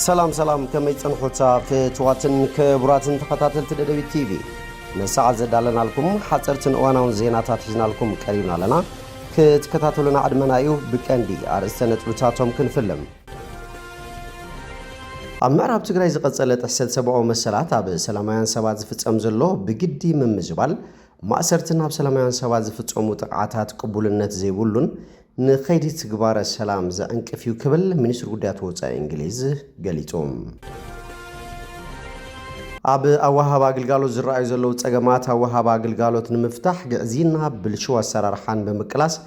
ሰላም ሰላም፣ ከመይ ጸንሑታ ፍትዋትን ክቡራትን ተኸታተልቲ ደደቢት ቲቪ? ንሰዓት ዘዳለናልኩም ሓጸርትን እዋናውን ዜናታት ሒዝናልኩም ቀሪብና ኣለና። ክትከታተሉና ዕድመና እዩ። ብቀንዲ ኣርእስተ ነጥብታቶም ክንፍልም። ኣብ ምዕራብ ትግራይ ዝቐጸለ ጥሕሰት ሰብኣዊ መሰላት፣ ኣብ ሰላማውያን ሰባት ዝፍጸም ዘሎ ብግዲ ምምዝባል፣ ማእሰርትን ኣብ ሰላማውያን ሰባት ዝፍጸሙ ጥቕዓታት ቅቡልነት ዘይብሉን ንኸይዲ ትግባረ ሰላም ዘዕንቅፍ እዩ ክብል ሚኒስትሪ ጉዳያት ወጻኢ እንግሊዝ ገሊጹ። ኣብ ኣወሃባ ኣግልጋሎት ዝረኣዩ ዘለዉ ጸገማት ኣወሃባ ኣግልጋሎት ንምፍታሕ ግዕዝይና ብልሽው ኣሰራርሓን ብምቅላስ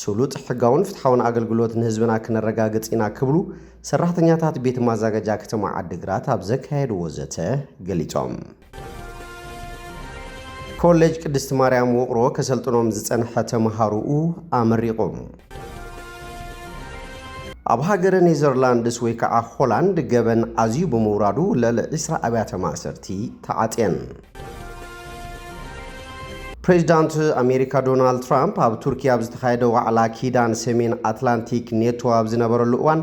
ስሉጥ ሕጋውን ፍትሓውን ኣገልግሎት ንህዝብና ክነረጋግጽ ኢና ክብሉ ሰራሕተኛታት ቤት ማዛገጃ ከተማ ዓድግራት ኣብ ዘካየድዎ ዘተ ገሊጾም። ኮሌጅ ቅድስቲ ማርያም ውቕሮ ከሰልጥኖም ዝጸንሐ ተምሃሮኡ ኣመሪቑ። ኣብ ሃገረ ኔዘርላንድስ ወይ ከዓ ሆላንድ ገበን ኣዝዩ ብምውራዱ ልዕሊ ዕስራ ኣብያተ ማእሰርቲ ተዓጽየን። ፕሬዚዳንት ኣሜሪካ ዶናልድ ትራምፕ ኣብ ቱርኪ ኣብ ዝተኻየደ ዋዕላ ኪዳን ሰሜን ኣትላንቲክ ኔቶ ኣብ ዝነበረሉ እዋን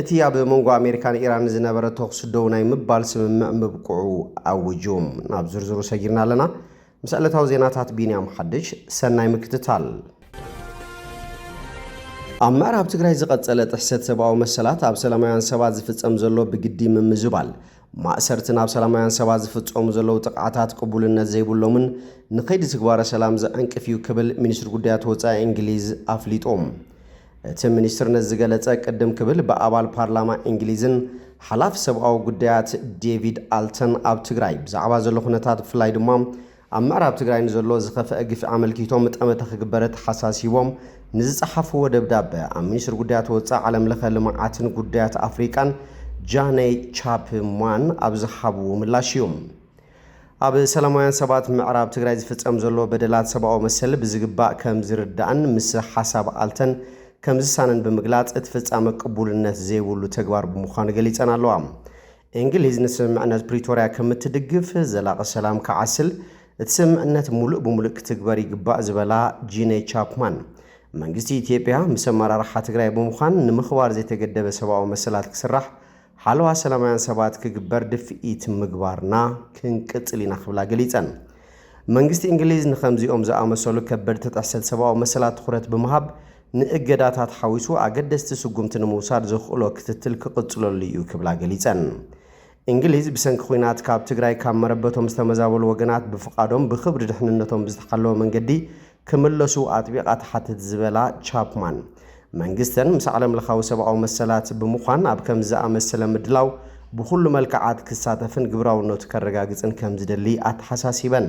እቲ ኣብ መንጎ ኣሜሪካን ኢራን ዝነበረ ተኹሲ ደው ናይ ምባል ስምምዕ ምብቅዑ ኣውጁ። ናብ ዝርዝሩ ሰጊርና ኣለና። ምስ ዕለታዊ ዜናታት ቢንያም ሓድሽ፣ ሰናይ ምክትታል። ኣብ ምዕራብ ትግራይ ዝቐጸለ ጥሕሰት ሰብኣዊ መሰላት፣ ኣብ ሰላማውያን ሰባት ዝፍጸም ዘሎ ብግዲ ምምዝባል፣ ማእሰርትን ኣብ ሰላማውያን ሰባት ዝፍጸሙ ዘለዉ ጥቕዓታት ቅቡልነት ዘይብሎምን ንኸይዲ ትግባረ ሰላም ዘዕንቅፍ እዩ ክብል ሚኒስትሪ ጉዳያት ወጻኢ እንግሊዝ ኣፍሊጡ። እቲ ሚኒስትር ነዚ ዝገለጸ ቅድም ክብል ብኣባል ፓርላማ እንግሊዝን ሓላፊ ሰብኣዊ ጉዳያት ዴቪድ ኣልተን ኣብ ትግራይ ብዛዕባ ዘሎ ኩነታት ብፍላይ ድማ ኣብ ምዕራብ ትግራይ ንዘሎ ዝኸፍአ ግፍዒ ኣመልኪቶም ጠመተ ክግበር ተሓሳሲቦም ንዝጸሓፍዎ ደብዳበ ኣብ ሚኒስትሪ ጉዳያት ወጻኢ ዓለም ለኸ ልምዓትን ጉዳያት ኣፍሪቃን ጃነይ ቻፕማን ኣብ ዝሃብዎ ምላሽ እዩ። ኣብ ሰላማውያን ሰባት ምዕራብ ትግራይ ዝፍጸም ዘሎ በደላት ሰብኣዊ መሰል ብዝግባእ ከም ዝርዳእን ምስ ሓሳብ ኣልተን ከም ዝሳነን ብምግላጽ እቲ ፍጻመ ቅቡልነት ዘይብሉ ተግባር ብምዃኑ ገሊጸን ኣለዋ። እንግሊዝ ንስምምዕነት ፕሪቶርያ ከም እትድግፍ ዘላቒ ሰላም ክዓስል እቲ ስምምዕነት ሙሉእ ብሙሉእ ክትግበር ይግባእ ዝበላ ጂኔ ቻፕማን መንግስቲ ኢትዮጵያ ምስ ኣመራርሓ ትግራይ ብምዃን ንምኽባር ዘይተገደበ ሰብኣዊ መሰላት ክስራሕ ሓለዋ ሰላማውያን ሰባት ክግበር ድፍኢት ምግባርና ክንቅጽል ኢና ክብላ ገሊጸን። መንግስቲ እንግሊዝ ንኸምዚኦም ዝኣመሰሉ ከበድቲ ጥሕሰት ሰብኣዊ መሰላት ትኹረት ብምሃብ ንእገዳታት ሓዊሱ ኣገደስቲ ስጉምቲ ንምውሳድ ዘኽእሎ ክትትል ክቕጽለሉ እዩ ክብላ ገሊጸን። እንግሊዝ ብሰንኪ ኲናት ካብ ትግራይ ካብ መረበቶም ዝተመዛበሉ ወገናት ብፍቓዶም ብኽብሪ ድሕንነቶም ብዝተሓለወ መንገዲ ክምለሱ ኣጥቢቓ ትሓትት ዝበላ ቻፕማን መንግስተን ምስ ዓለም ለኻዊ ሰብኣዊ መሰላት ብምዃን ኣብ ከምዚ ዝኣመሰለ ምድላው ብኹሉ መልክዓት ክሳተፍን ግብራውነቱ ከረጋግጽን ከም ዝደሊ ኣተሓሳሲበን።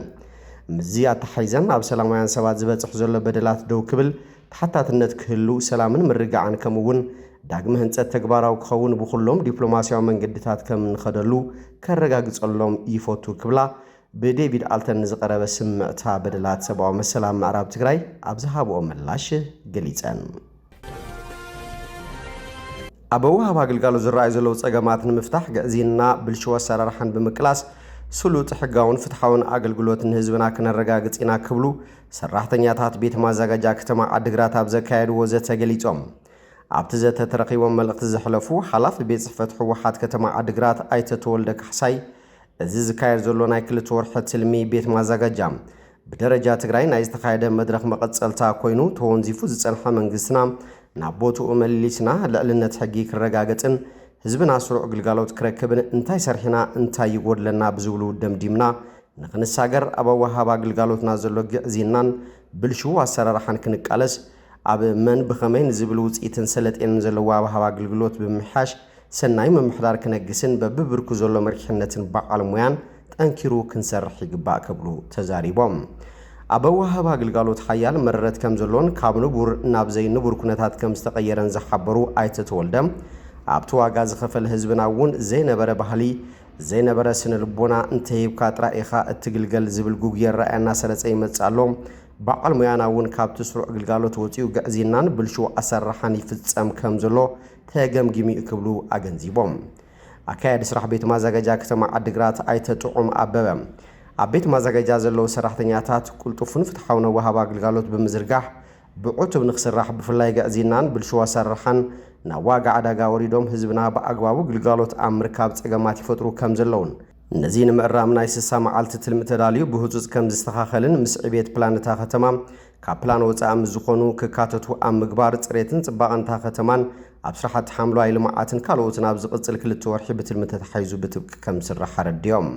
ምስዚ ኣተሓሒዘን ኣብ ሰላማውያን ሰባት ዝበጽሕ ዘሎ በደላት ደው ክብል ተሓታትነት ክህሉ ሰላምን ምርግጋዕን ከምኡ እውን ዳግመ ህንጸት ተግባራዊ ክኸውን ብኹሎም ዲፕሎማስያዊ መንገድታት ከም እንኸደሉ ከረጋግጸሎም ይፈቱ ክብላ ብዴቪድ ኣልተን ንዝቐረበ ስምዕታ በደላት ሰብኣዊ መሰል ኣብ ምዕራብ ትግራይ ኣብ ዝሃብኦ ምላሽ ገሊጸን። ኣብ ኣወሃባ ኣግልጋሎት ዝረኣዩ ዘለዉ ጸገማት ንምፍታሕ ግዕዝይና ብልሽው ኣሰራርሓን ብምቅላስ ስሉጥ ሕጋውን ፍትሓውን ኣገልግሎት ንህዝብና ክነረጋግጽ ኢና ክብሉ ሰራሕተኛታት ቤት ማዘጋጃ ከተማ ዓድግራት ኣብ ዘካየድዎ ዘተ ገሊጾም። ኣብቲ ዘተ ተረኺቦም መልእኽቲ ዘሕለፉ ሓላፊ ቤት ጽሕፈት ህወሓት ከተማ ዓድግራት ኣይተ ተወልደ ካሕሳይ፣ እዚ ዝካየድ ዘሎ ናይ ክልተ ወርሒ ትልሚ ቤት ማዘጋጃ ብደረጃ ትግራይ ናይ ዝተኻየደ መድረኽ መቐጸልታ ኮይኑ ተወንዚፉ ዝጸንሐ መንግስትና ናብ ቦትኡ መሊስና ልዕልነት ሕጊ ክረጋገጽን ህዝብና ስሩዕ ግልጋሎት ክረክብን እንታይ ሰርሒና እንታይ ይጎድለና ብዝብሉ ደምዲምና ንኽንሳገር ኣብ ኣወሃባ ግልጋሎትና ዘሎ ግዕዝይናን ብልሽው ኣሰራርሓን ክንቃለስ ኣብ መን ብኸመይ ንዝብል ውፅኢትን ሰለጤንን ዘለዎ ኣወሃባ ግልግሎት ብምምሕያሽ ሰናይ ምምሕዳር ክነግስን በብብርኩ ዘሎ መሪሕነትን በዓል ሙያን ጠንኪሩ ክንሰርሕ ይግባእ ክብሉ ተዛሪቦም። ኣብ ኣወሃባ ግልጋሎት ሓያል መረረት ከም ዘሎን ካብ ንቡር ናብ ዘይንቡር ኩነታት ከም ዝተቐየረን ዝሓበሩ ኣይተ ተወልደ ኣብቲ ዋጋ ዝኸፈለ ህዝብና እውን ዘይነበረ ባህሊ ዘይነበረ ስነ ልቦና እንተሂብካ ጥራይ ኢኻ እትግልገል ዝብል ጉጉይ ኣረኣእያ እናሰረጸ ይመጽእ ኣሎ። በዓል ሙያና እውን ካብቲ ስሩዕ ግልጋሎት ወጺኡ ግዕዝይናን ብልሽው ኣሰራርሓን ይፍጸም ከም ዘሎ ተገምጊሙ እዩ ክብሉ ኣገንዚቦም። ኣካያዲ ስራሕ ቤት ማዘጋጃ ከተማ ዓድግራት ኣይተ ጥዑም ኣበበ ኣብ ቤት ማዘጋጃ ዘለዉ ሰራሕተኛታት ቅልጡፍን ፍትሓውን ኣወሃባ ግልጋሎት ብምዝርጋሕ ብዕቱብ ንክስራሕ፣ ብፍላይ ግዕዝይናን ብልሽው ኣሰራርሓን ናብ ዋጋ ዕዳጋ ወሪዶም ህዝብና ብኣግባቡ ግልጋሎት ኣብ ምርካብ ጸገማት ይፈጥሩ ከም ዘለውን፣ ነዚ ንምእራም ናይ ስሳ መዓልቲ ትልሚ ተዳልዩ ብህጹጽ ከም ዝስተኻኸልን ምስ ዕቤት ፕላን እታ ከተማ ካብ ፕላን ወጻኢ ምስ ዝኾኑ ክካተቱ ኣብ ምግባር፣ ጽሬትን ጽባቐን እታ ከተማን ኣብ ስራሕቲ ሓምለዋይ ልምዓትን ካልኦትን ኣብ ዝቕጽል ክልተ ወርሒ ብትልሚ ተታሒዙ ብጥብቂ ከም ዝስራሕ ኣረዲኦም።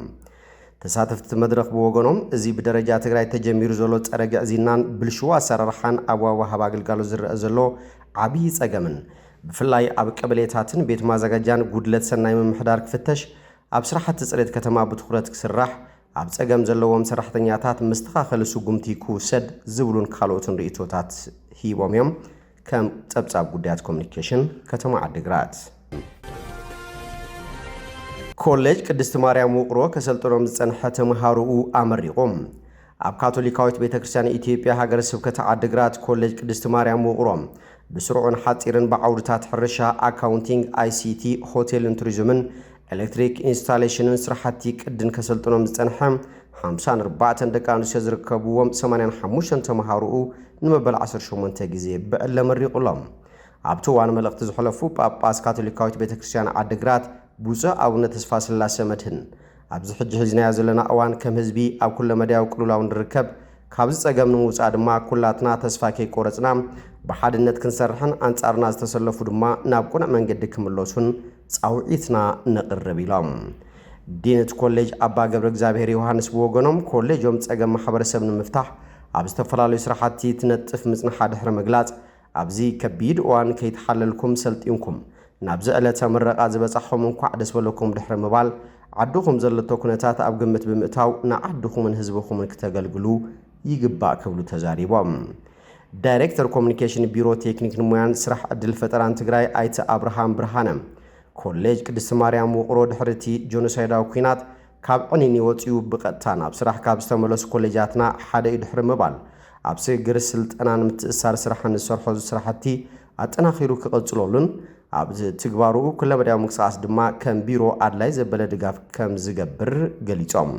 ተሳተፍቲ መድረኽ ብወገኖም፣ እዚ ብደረጃ ትግራይ ተጀሚሩ ዘሎ ጸረ ግዕዝይናን ብልሽው ኣሰራርሓን ኣብ ኣወሃህባ ኣገልጋሎት ዝረአ ዘሎ ዓብዪ ጸገምን፣ ብፍላይ ኣብ ቀበሌታትን ቤት ማዘጋጃን ጉድለት ሰናይ ምምሕዳር ክፍተሽ፣ ኣብ ስራሕቲ ጽሬት ከተማ ብትኹረት ክስራሕ፣ ኣብ ጸገም ዘለዎም ሰራሕተኛታት መስተኻኸሊ ስጉምቲ ክውሰድ ዝብሉን ካልኦትን ርእይቶታት ሂቦም እዮም። ከም ጸብጻብ ጉዳያት ኮሚኒኬሽን ከተማ ዓዲግራት። ኮሌጅ ቅድስቲ ማርያም ውቕሮ ከሰልጥኖም ዝጸንሐ ተምሃሮኡ ኣመሪቑ። ኣብ ካቶሊካዊት ቤተ ክርስቲያን ኢትዮጵያ ሃገረ ስብከት ዓዲግራት ኮሌጅ ቅድስቲ ማርያም ውቕሮ ብስሩዕን ሓጺርን ብዓውድታት ሕርሻ፣ ኣካውንቲንግ፣ ኣይሲቲ፣ ሆቴልን ቱሪዝምን፣ ኤሌክትሪክ ኢንስታሌሽንን ስራሕቲ ቅድን ከሰልጥኖም ዝጸንሐ ሓምሳን ኣርባዕተን ደቂ ኣንስትዮ ዝርከብዎም ሰማንያን ሓሙሽተን ተምሃሮኡ ንመበል ዓሰርተ ሸሞንተ ግዜ ብዕለ መሪቑሎም። ኣብቲ እዋን መልእኽቲ ዘሕለፉ ጳጳስ ካቶሊካዊት ቤተ ክርስቲያን ዓዲግራት ብፁዕ ኣቡነ ተስፋ ስላሴ መድህን፣ ኣብዚ ሕጂ ሒዝናዮ ዘለና እዋን ከም ህዝቢ ኣብ ኩለመዳያዊ ቅልውላው ንርከብ፣ ካብዚ ጸገም ንምውጻእ ድማ ኩላትና ተስፋ ከይቆረጽና ብሓድነት ክንሰርሕን ኣንጻርና ዝተሰለፉ ድማ ናብ ቅኑዕ መንገዲ ክምለሱን ጻውዒትና ነቕርብ ኢሎም። ዲን እቲ ኮሌጅ ኣባ ገብረ እግዚኣብሔር ዮሃንስ ብወገኖም፣ ኮሌጆም ጸገም ማሕበረሰብ ንምፍታሕ ኣብ ዝተፈላለዩ ስራሕቲ ትነጥፍ ምጽንሓ ድሕሪ ምግላጽ፣ ኣብዚ ከቢድ እዋን ከይተሓለልኩም ሰልጢንኩም ናብዚ ዕለተ ምረቓ ዝበጻሕኹም እንኳዕ ደስ በለኩም ድሕሪ ምባል፣ ዓድኹም ዘለቶ ኩነታት ኣብ ግምት ብምእታው ንዓድኹምን ህዝብኹምን ክተገልግሉ ይግባእ ክብሉ ተዛሪቦም። ዳይሬክተር ኮሚኒኬሽን ቢሮ ቴክኒክን ሞያን ስራሕ ዕድል ፈጠራን ትግራይ ኣይተ ኣብርሃም ብርሃነ፣ ኮሌጅ ቅድስቲ ማርያም ውቕሮ ድሕሪ እቲ ጆኖሳይዳዊ ኲናት ካብ ዕኒኒ ወፂኡ ብቐጥታ ናብ ስራሕ ካብ ዝተመለሱ ኮሌጃትና ሓደ እዩ ድሕሪ ምባል፣ ኣብ ስግግር ስልጠናን ምትእሳር ስራሕን ዝሰርሖ ስራሕቲ ኣጠናኺሩ ክቕፅለሉን ኣብ ትግባርኡ ኩለመዳያዊ ምንቅስቓስ ድማ ከም ቢሮ ኣድላይ ዘበለ ድጋፍ ከም ዝገብር ገሊፆም።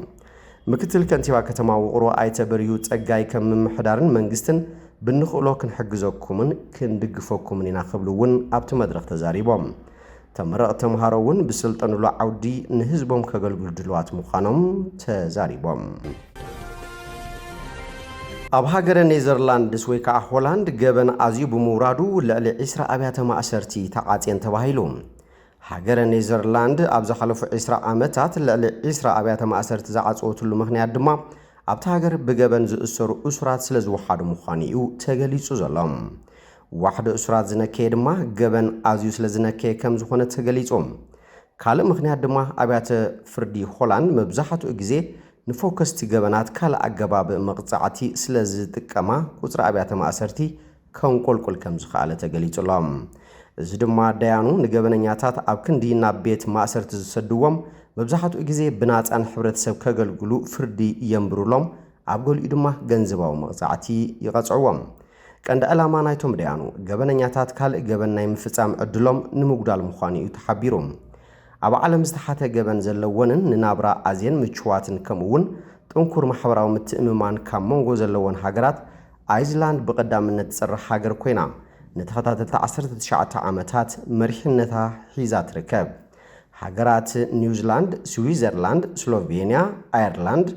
ምክትል ከንቲባ ከተማ ውቕሮ ኣይተ በርሂ ጸጋይ፣ ከም ምምሕዳርን መንግስትን ብንኽእሎ ክንሕግዘኩምን ክንድግፈኩምን ኢና ክብሉ እውን ኣብቲ መድረኽ ተዛሪቦም። ተመረቕቲ ተምሃሮ እውን ብዝሰልጠኑሉ ዓውዲ ንህዝቦም ከገልግሉ ድልዋት ምዃኖም ተዛሪቦም። ኣብ ሃገረ ኔዘርላንድስ ወይ ከዓ ሆላንድ ገበን ኣዝዩ ብምውራዱ ልዕሊ ዒስራ ኣብያተ ማእሰርቲ ተዓጽየን ተባሂሉ። ሃገረ ኔዘርላንድ ኣብ ዝሓለፉ ዒስራ ዓመታት ልዕሊ ዒስራ ኣብያተ ማእሰርቲ ዝዓጸወትሉ ምኽንያት ድማ ኣብታ ሃገር ብገበን ዝእሰሩ እሱራት ስለ ዝወሓዱ ምዃኑ እዩ ተገሊጹ ዘሎ። ዋሕዲ እሱራት ዝነከየ ድማ ገበን ኣዝዩ ስለ ዝነከየ ከም ዝኾነ ተገሊጹ። ካልእ ምኽንያት ድማ ኣብያተ ፍርዲ ሆላንድ መብዛሕትኡ ግዜ ንፎከስቲ ገበናት ካልእ ኣገባብ መቕጻዕቲ ስለ ዝጥቀማ ቁጽሪ ኣብያተ ማእሰርቲ ከንቆልቁል ከም ዝኸኣለ ተገሊጹ ኣሎ። እዚ ድማ ደያኑ ንገበነኛታት ኣብ ክንዲ ናብ ቤት ማእሰርቲ ዝሰድዎም፣ መብዛሕትኡ ግዜ ብናጻ ንሕብረተሰብ ከገልግሉ ፍርዲ የንብሩሎም፣ ኣብ ገሊኡ ድማ ገንዘባዊ መቕጻዕቲ ይቐጽዕዎም። ቀንዲ ዕላማ ናይቶም ደያኑ ገበነኛታት ካልእ ገበን ናይ ምፍጻም ዕድሎም ንምጉዳል ምዃኑ እዩ ተሓቢሩ። ኣብ ዓለም ዝተሓተ ገበን ዘለወንን ንናብራ ኣዝየን ምችዋትን ከምኡ እውን ጥንኩር ማሕበራዊ ምትእምማን ካብ መንጎ ዘለወን ሃገራት፣ ኣይስላንድ ብቐዳምነት ትጸርሕ ሃገር ኮይና፣ ንተኸታተልቲ ዓሰርተ ትሽዓተ ዓመታት መሪሕነታ ሒዛ ትርከብ። ሃገራት ኒውዚላንድ፣ ስዊዘርላንድ፣ ስሎቬንያ፣ ኣየርላንድ፣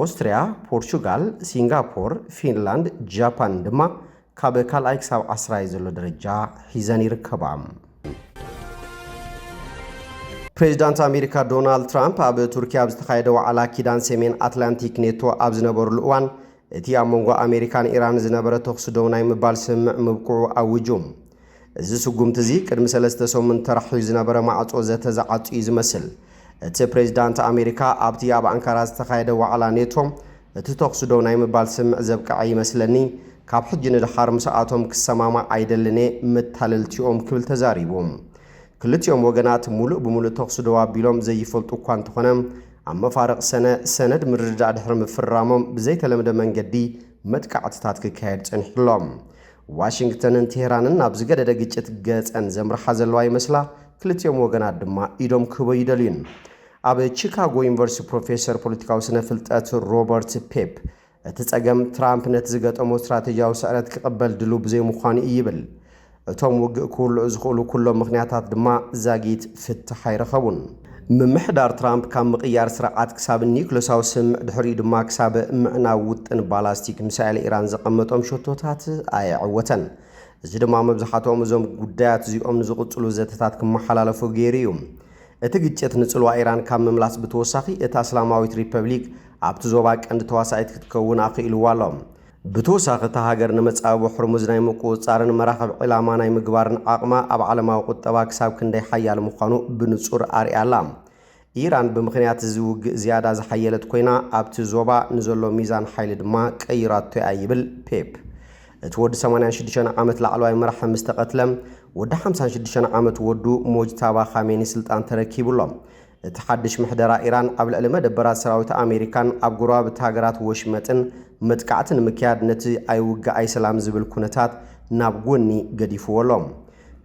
ኦስትርያ፣ ፖርቹጋል፣ ሲንጋፖር፣ ፊንላንድ፣ ጃፓን ድማ ካብ ካልኣይ ክሳብ ዓስራይ ዘሎ ደረጃ ሒዘን ይርከባ። ፕሬዚዳንት ኣሜሪካ ዶናልድ ትራምፕ ኣብ ቱርኪያ ኣብ ዝተኻየደ ዋዕላ ኪዳን ሰሜን ኣትላንቲክ ኔቶ ኣብ ዝነበሩሉ እዋን፣ እቲ ኣብ መንጎ ኣሜሪካን ኢራን ዝነበረ ተኹሲ ደው ናይ ምባል ስምምዕ ምብቅዑ ኣዊጁ። እዚ ስጉምቲ እዚ ቅድሚ ሰለስተ ሰሙን ተራሕዩ ዝነበረ ማዕጾ ዘተ ዝዓጹ እዩ ዝመስል። እቲ ፕሬዚዳንት ኣሜሪካ ኣብቲ ኣብ ኣንካራ ዝተኻየደ ዋዕላ ኔቶ፣ እቲ ተኹሲ ደው ናይ ምባል ስምምዕ ዘብቅዐ ይመስለኒ፣ ካብ ሕጂ ንድሓር ምስኣቶም ክሰማማዕ ኣይደልን እየ፣ መታለልቲኦም ክብል ተዛሪቡ። ክልቲኦም ወገናት ሙሉእ ብሙሉእ ተኹሲ ደው ኣቢሎም ዘይፈልጡ እኳ እንተኾነ፣ ኣብ መፋርቕ ሰነ ሰነድ ምርድዳእ ድሕሪ ምፍራሞም ብዘይተለምደ መንገዲ መጥቃዕትታት ክካየድ ጸኒሑ ኣሎ። ዋሽንግተንን ቴህራንን ናብ ዝገደደ ግጭት ገጸን ዘምርሓ ዘለዋ ይመስላ፣ ክልቲኦም ወገናት ድማ ኢዶም ክህቦ ይደልዩን። ኣብ ቺካጎ ዩኒቨርሲቲ ፕሮፌሰር ፖለቲካዊ ስነ ፍልጠት ሮበርት ፔፕ እቲ ጸገም ትራምፕ ነቲ ዝገጠሞ ስትራቴጂያዊ ስዕረት ክቕበል ድሉው ብዘይምዃኑ እዩ ይብል። እቶም ውግእ ክውልዑ ዝኽእሉ ኩሎም ምኽንያታት ድማ ዛጊት ፍትሕ ኣይረኸቡን። ምምሕዳር ትራምፕ ካብ ምቕያር ስርዓት ክሳብ ኒውክለሳዊ ስምምዕ፣ ድሕሪኡ ድማ ክሳብ ምዕናው ውጥን ባላስቲክ ሚሳኤል ኢራን ዘቐመጦም ሸቶታት ኣየዕወተን። እዚ ድማ መብዛሕትኦም እዞም ጉዳያት እዚኦም ንዝቕጽሉ ዘተታት ክመሓላለፉ ገይሩ እዩ። እቲ ግጭት ንጽልዋ ኢራን ካብ ምምላስ ብተወሳኺ፣ እታ እስላማዊት ሪፐብሊክ ኣብቲ ዞባ ቀንዲ ተዋሳኢት ክትከውን ኣኽኢልዋ ኣሎ። ብተወሳኺ፣ እታ ሃገር ንመጻብቦ ሕርሙዝ ናይ ምቁጽጻርን መራኽብ ዒላማ ናይ ምግባርን ዓቕማ ኣብ ዓለማዊ ቁጠባ ክሳብ ክንደይ ሓያል ምዃኑ ብንጹር ኣርእያ ኣላ። ኢራን ብምኽንያት እዚ ውግእ ዝያዳ ዝሓየለት ኮይና፣ ኣብቲ ዞባ ንዘሎ ሚዛን ሓይሊ ድማ ቀይራቶ እያ ይብል ፔፕ። እቲ ወዲ ሰማንያን ሽዱሽተን ዓመት ላዕለዋይ መራሒ ምስ ተቐትለ፣ ወዲ ሓምሳን ሽዱሽተን ዓመት ወዱ ሞጅታባ ካሜኒ ስልጣን ተረኪቡ ኣሎ። እቲ ሓድሽ ምሕደራ ኢራን ኣብ ልዕሊ መደበራት ሰራዊት ኣሜሪካን ኣብ ጎረባብቲ ሃገራት ወሽመጥን መጥቃዕቲ ንምክያድ፣ ነቲ ኣይውግእ ኣይሰላም ዝብል ኩነታት ናብ ጎኒ ገዲፍዎ ኣሎ።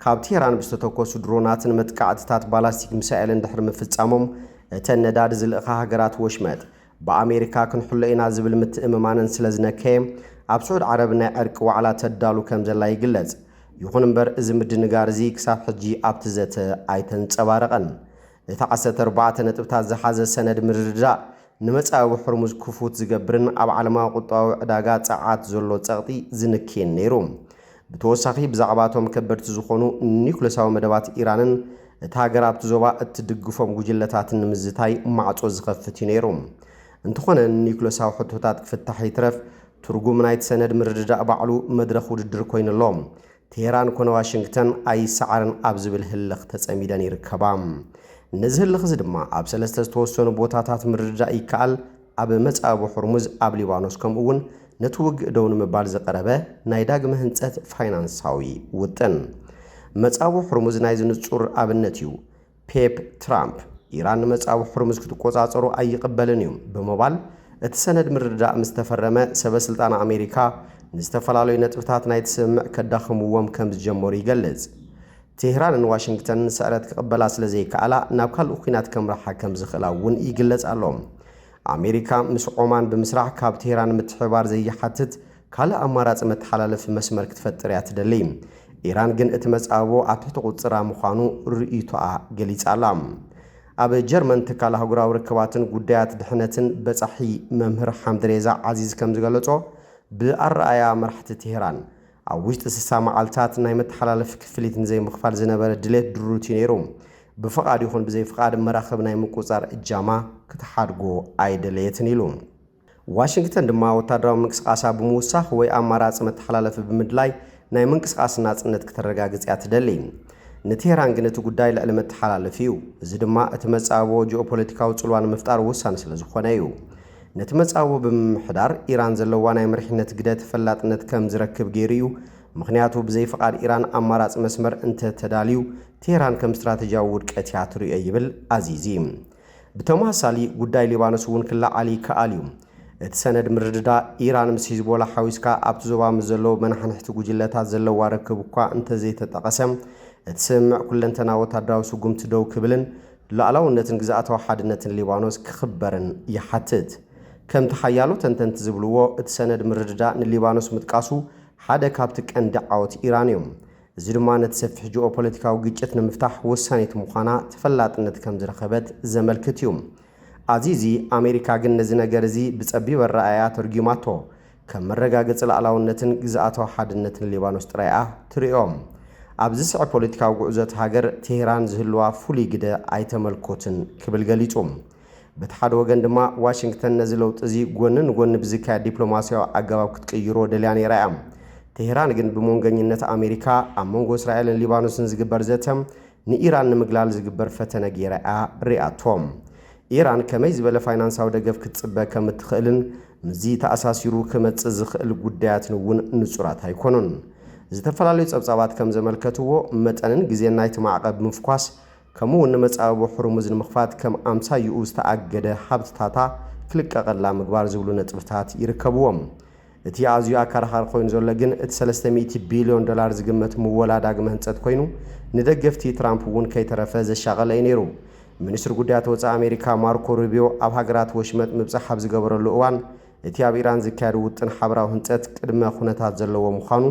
ካብ ቴህራን ብዝተተኮሱ ድሮናትን መጥቃዕትታት ባላስቲክ ሚሳኤልን ድሕሪ ምፍጻሞም፣ እተን ነዳዲ ዝልእኻ ሃገራት ወሽመጥ ብኣሜሪካ ክንሕሎ ኢና ዝብል ምትእምማነን ስለ ዝነከየ፣ ኣብ ስዑድ ዓረብ ናይ ዕርቂ ዋዕላ ተዳሉ ከም ዘላ ይግለጽ። ይኹን እምበር፣ እዚ ምድንጋር እዚ ክሳብ ሕጂ ኣብቲ ዘተ ኣይተንጸባረቐን። እቲ ዓሰርተ ኣርባዕተ ነጥብታት ዝሓዘ ሰነድ ምርድዳእ፣ ንመጻኢ ሕርሙዝ ክፉት ዝገብርን ኣብ ዓለማዊ ቁጠባዊ ዕዳጋ ጸዓት ዘሎ ጸቕጢ ዝንክይን ነይሩ። ብተወሳኺ፣ ብዛዕባ እቶም ከበድቲ ዝኾኑ ኒውክለሳዊ መደባት ኢራንን እታ ሃገር ኣብቲ ዞባ እትድግፎም ጉጅለታትን ንምዝታይ ማዕጾ ዝኸፍት እዩ ነይሩ። እንተኾነ፣ ንኒውክለሳዊ ሕቶታት ክፍታሕ ይትረፍ፣ ትርጉም ናይቲ ሰነድ ምርድዳእ ባዕሉ መድረኽ ውድድር ኮይኑ ኣሎ። ቴህራን ኮነ ዋሽንግተን ኣይሰዓርን ኣብ ዝብል ህልኽ ተጸሚደን ይርከባ። ነዚ ህልኽ እዚ ድማ ኣብ ሰለስተ ዝተወሰኑ ቦታታት ምርድዳእ ይከኣል፣ ኣብ መጻብቦ ሕርሙዝ፣ ኣብ ሊባኖስ፣ ከምኡ እውን ነቲ ውግእ ደው ንምባል ዝቐረበ ናይ ዳግመ ህንጸት ፋይናንሳዊ ውጥን። መጻብቦ ሕርሙዝ ናይዚ ንጹር ኣብነት እዩ። ፔፕ ትራምፕ፣ ኢራን ንመጻብቦ ሕርሙዝ ክትቆጻጸሮ ኣይቕበልን እዩ ብምባል፣ እቲ ሰነድ ምርድዳእ ምስ ተፈረመ፣ ሰበ ስልጣን ኣሜሪካ ንዝተፈላለዩ ነጥብታት ናይቲ ስምምዕ ከዳኽምዎም ከም ዝጀመሩ ይገልጽ። ቴህራንን ዋሽንግተንን ስዕረት ክቕበላ ስለ ዘይከኣላ፣ ናብ ካልእ ኲናት ከምርሓ ከም ዝኽእላ እውን ይግለጽ ኣሎ። ኣሜሪካ ምስ ዖማን ብምስራሕ ካብ ቴህራን ምትሕብባር ዘይሓትት ካልእ ኣማራጺ መተሓላለፊ መስመር ክትፈጥር እያ ትደሊ። ኢራን ግን እቲ መጻብቦ ኣብ ትሕቲ ቁጽራ ምዃኑ ርእይቶኣ ገሊጻ ኣላ። ኣብ ጀርመን ትካል ኣህጉራዊ ርክባትን ጉዳያት ድሕነትን በጻሒ መምህር ሓምድሬዛ ዓዚዝ ከም ዝገለጾ፣ ብኣረኣእያ መራሕቲ ቴህራን፣ ኣብ ውሽጢ ስሳ መዓልታት ናይ መተሓላለፊ ክፍሊት ንዘይምኽፋል ዝነበረ ድሌት ድሩት እዩ ነይሩ። ብፍቓድ ይኹን ብዘይፍቓድ መራኽብ ናይ ምቁጽጻር እጃማ ክትሓድጎ ኣይደለየትን ኢሉ። ዋሽንግተን ድማ ወታደራዊ ምንቅስቓሳ ብምውሳኽ ወይ ኣማራጺ መተሓላለፊ ብምድላይ ናይ ምንቅስቓስ ናጽነት ክተረጋግጽ እያ ትደሊ። ንቴህራን ግን እቲ ጉዳይ ልዕሊ መተሓላለፊ እዩ። እዚ ድማ እቲ መጻብቦ ጂኦፖለቲካዊ ጽልዋ ንምፍጣር ወሳኒ ስለ ዝኾነ እዩ። ነቲ መጻብቦ ብምምሕዳር፣ ኢራን ዘለዋ ናይ መሪሕነት ግደ ተፈላጥነት ከም ዝረክብ ገይሩ እዩ። ምኽንያቱ፣ ብዘይ ፍቓድ ኢራን ኣማራጺ መስመር እንተ ተዳልዩ፣ ቴህራን ከም ስትራተጂያዊ ውድቀት እያ ትርእዮ ይብል ኣዚዚ። ብተመሳሳሊ፣ ጉዳይ ሊባኖስ እውን ክለዓል ይከኣል እዩ። እቲ ሰነድ ምርድዳእ፣ ኢራን ምስ ሂዝቦላ ሓዊስካ ኣብቲ ዞባ ምስ ዘለዉ መናሕንሕቲ ጉጅለታት ዘለዋ ርክብ እኳ እንተዘይተጠቐሰ፣ እቲ ስምምዕ ኩለንተና ወታደራዊ ስጉምቲ ደው ክብልን ሉዓላውነትን ግዝኣታዊ ሓድነትን ሊባኖስ ክኽበርን ይሓትት። ከምቲ ሓያሎ ተንተንቲ ዝብልዎ፣ እቲ ሰነድ ምርድዳእ ንሊባኖስ ምጥቃሱ ሓደ ካብቲ ቀንዲ ዓወት ኢራን እዩ። እዚ ድማ ነቲ ሰፊሕ ጂኦፖለቲካዊ ግጭት ንምፍታሕ ወሳኒት ምዃና ተፈላጥነት ከም ዝረኸበት ዘመልክት እዩ። ኣዚዚ፣ ኣሜሪካ ግን ነዚ ነገር እዚ ብጸቢብ ኣረኣእያ ተርጒማቶ። ከም መረጋገጺ ሉዓላውነትን ግዝኣታዊ ሓድነትን ሊባኖስ ጥራይ እያ ትርእዮም። ኣብ ዝስዕብ ፖለቲካዊ ጉዕዞ እታ ሃገር፣ ቴህራን ዝህልዋ ፍሉይ ግደ ኣይተመልኮትን ክብል ገሊጹ። በቲ ሓደ ወገን ድማ፣ ዋሽንግተን ነዚ ለውጢ እዚ ጎኒ ንጎኒ ብዝካየድ ዲፕሎማስያዊ ኣገባብ ክትቅይሮ ደልያ ነይራ እያ። ቴህራን ግን ብመንጎኝነት ኣሜሪካ ኣብ መንጎ እስራኤልን ሊባኖስን ዝግበር ዘተ ንኢራን ንምግላል ዝግበር ፈተነ ገይራ እያ ሪኣቶ። ኢራን ከመይ ዝበለ ፋይናንሳዊ ደገፍ ክትጽበ ከም እትኽእልን ምስዚ ተኣሳሲሩ ክመጽእ ዝኽእል ጉዳያትን እውን ንጹራት ኣይኮኑን። ዝተፈላለዩ ጸብጻባት ከም ዘመልከትዎ፣ መጠንን ግዜን ናይቲ ማዕቐብ ምፍኳስ፣ ከምኡ እውን ንመጻብቦ ሕርሙዝ ንምኽፋት ከም ኣምሳይኡ ዝተኣገደ ሃብትታታ ክልቀቐላ ምግባር ዝብሉ ነጥብታት ይርከብዎም። እቲ ኣዝዩ ኣከራኻሪ ኮይኑ ዘሎ ግን፣ እቲ ሰለስተ ሚእቲ ቢልዮን ዶላር ዝግመት ምወላ ዳግመ ህንጸት ኮይኑ፣ ንደገፍቲ ትራምፕ እውን ከይተረፈ ዘሻቐለ እዩ ነይሩ። ሚኒስትሪ ጉዳያት ወጻኢ ኣሜሪካ ማርኮ ሩቢዮ ኣብ ሃገራት ወሽመጥ ምብጻሕ ኣብ ዝገበረሉ እዋን፣ እቲ ኣብ ኢራን ዝካየድ ውጥን ሓበራዊ ህንጸት ቅድመ ኩነታት ዘለዎ ምዃኑ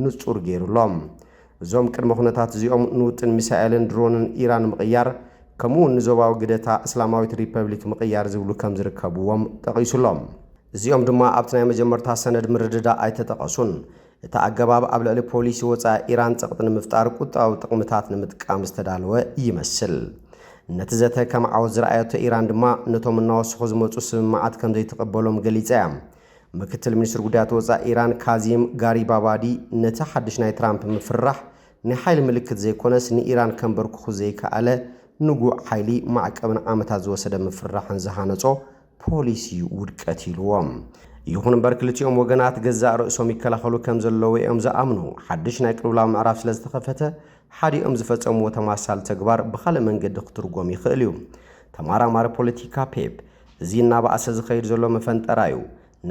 ንጹር ገይሩ ኣሎ። እዞም ቅድመ ኩነታት እዚኦም ንውጥን ሚሳኤልን ድሮንን ኢራን ምቕያር፣ ከምኡ እውን ንዞባዊ ግደታ እስላማዊት ሪፐብሊክ ምቕያር ዝብሉ ከም ዝርከብዎም ጠቒሱ ኣሎ። እዚኦም ድማ ኣብቲ ናይ መጀመርታ ሰነድ ምርድዳእ ኣይተጠቐሱን። እቲ ኣገባብ ኣብ ልዕሊ ፖሊሲ ወጻኢ ኢራን ጸቕጢ ንምፍጣር ቁጠባዊ ጥቕምታት ንምጥቃም ዝተዳለወ ይመስል። ነቲ ዘተ ከም ዓወት ዝረኣየቶ ኢራን ድማ ነቶም እናወሰኹ ዝመጹ ስምምዓት ከም ዘይትቕበሎም ገሊጻ እያ። ምክትል ሚኒስትር ጉዳያት ወጻኢ ኢራን ካዚም ጋሪባባዲ ነቲ ሓድሽ ናይ ትራምፕ ምፍርራሕ ናይ ሓይሊ ምልክት ዘይኮነስ ንኢራን ከንበርክኹ ዘይከኣለ ንጉዕ ሓይሊ ማዕቀብን ዓመታት ዝወሰደ ምፍርራሕን ዝሃነጾ ፖሊሲ ውድቀት ኢልዎም። ይኹን እምበር ክልቲኦም ወገናት ገዛእ ርእሶም ይከላኸሉ ከም ዘለዉ እዮም ዝኣምኑ። ሓድሽ ናይ ቅልውላው ምዕራፍ ስለ ዝተኸፈተ ሓዲኦም ዝፈጸምዎ ተማሳሊ ተግባር ብኻልእ መንገዲ ክትርጎም ይኽእል እዩ። ተመራማሪ ፖለቲካ ፔፕ፣ እዚ እናባእሰ ዝኸይድ ዘሎ መፈንጠራ እዩ።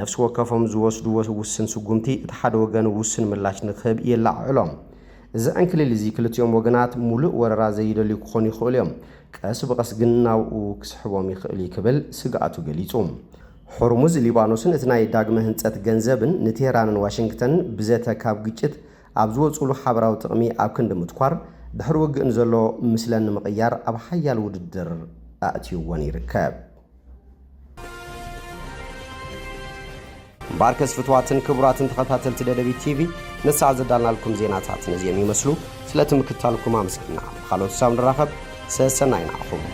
ነፍሲ ወከፎም ዝወስድዎ ውስን ስጉምቲ እቲ ሓደ ወገን ውስን ምላሽ ንክህብ የለዓዕሎም። እዚ ዕንክሊል እዚ ክልቲኦም ወገናት ሙሉእ ወረራ ዘይደልዩ ክኾኑ ይኽእሉ እዮም። ቀስ ብቐስ ግን ናብኡ ክስሕቦም ይኽእል እዩ ክብል ስግኣቱ ገሊጹ። ሆርሙዝ ሊባኖስን እቲ ናይ ዳግመ ህንጸት ገንዘብን ንቴህራንን ዋሽንግተንን ብዘተ ካብ ግጭት ኣብ ዝወጽሉ ሓበራዊ ጥቕሚ ኣብ ክንዲ ምትኳር ድሕሪ ውግእ ንዘሎ ምስለን ንምቕያር ኣብ ሓያል ውድድር ኣእትይዎን ይርከብ። እምበኣርከስ ፍትዋትን ክቡራትን ተኸታተልቲ ደደቢት ቲቪ፣ ንሰዓት ዘዳልናልኩም ዜናታት ነዚኦም ይመስሉ። ስለቲ ምክታልኩም ኣመስግና። ብኻልኦት ክሳብ ንራኸብ፣ ሰሰናይ ንዓኹም።